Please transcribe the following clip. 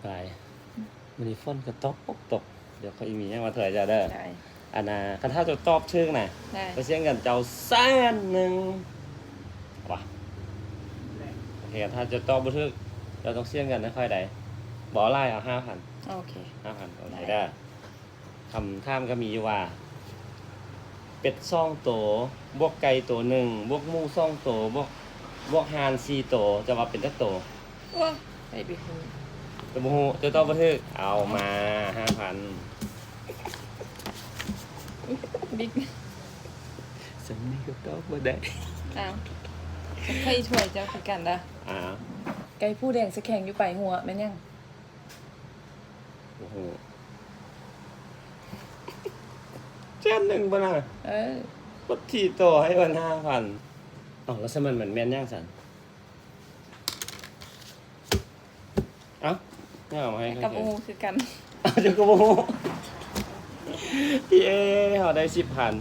ໄປ ມື້ນີ້ຝົນກໍຕົກຕົກ ດຽວຂ້ອຍມີຫຍັງມາເທື່ອເຈົ້າເດີ. ໄດ້ ອັນນ່າ ຄັນຖ້າເຈົ້າຕອບຖືກນະ ໄດ້ ຂ້ອຍສຽນເງິນເຈົ້າແສນໜຶ່ງ ວ່າ ໂອເຄ ຄັນຖ້າເຈົ້າຕອບບໍ່ຖືກ ເຈົ້າຕ້ອງສຽນເງິນໃຫ້ຂ້ອຍໄດ້ ບໍ່ຫຼາຍ ເອົາຫ້າພັນ. ໂອເຄ ຫ້າພັນ ໂອເຄ ໄດ້ ເດີ. ຄຳຖາມກໍມີຢູ່ວ່າ ເປັດສອງໂຕ ບວກໄກ່ໂຕໜຶ່ງ ບວກໝູສອງໂຕ ບວກ ບວກຫ່ານສີ່ໂຕ ຈະວ່າເປັນຈັກໂຕ? ໂອ້ຍ ໄປບໍ່ຮູ້ ເຈົ້າບໍ່ຮູ້ ເຈົ້າຕອບບໍ່ຖືກ ເອົາມາຫ້າພັນ. ບິກ ຊັ້ນນີ້ກໍຕອບບໍ່ໄດ້. ອ້າວ ຂ້ອຍຖ້ວຍເຈົ້າຄືກັນເດີ. ອ້າວ ໄກ່ຜູ້ແດງສະແຂງຢູ່ປາຍຫົວແມ່ນຫຍັງ? ໂອ້ໂຫ ແສນໜຶ່ງພຸ້ນນະ. ເອີ ກົດທີ່ຕໍ່ໃຫ້ເພິ່ນຫ້າພັນ. ເອົ້າ ແລ້ວຊັ້ນມັນແມ່ນຫຍັງຊັ້ນ? ເອົ້າ ຍັງເອົາມາໃຫ້ ກໍບໍ່ຮູ້ຄືກັນ. ເອົ້າ ເຈົ້າກໍບໍ່ຮູ້. ເອ ເຮົາໄດ້ສິບພັນ.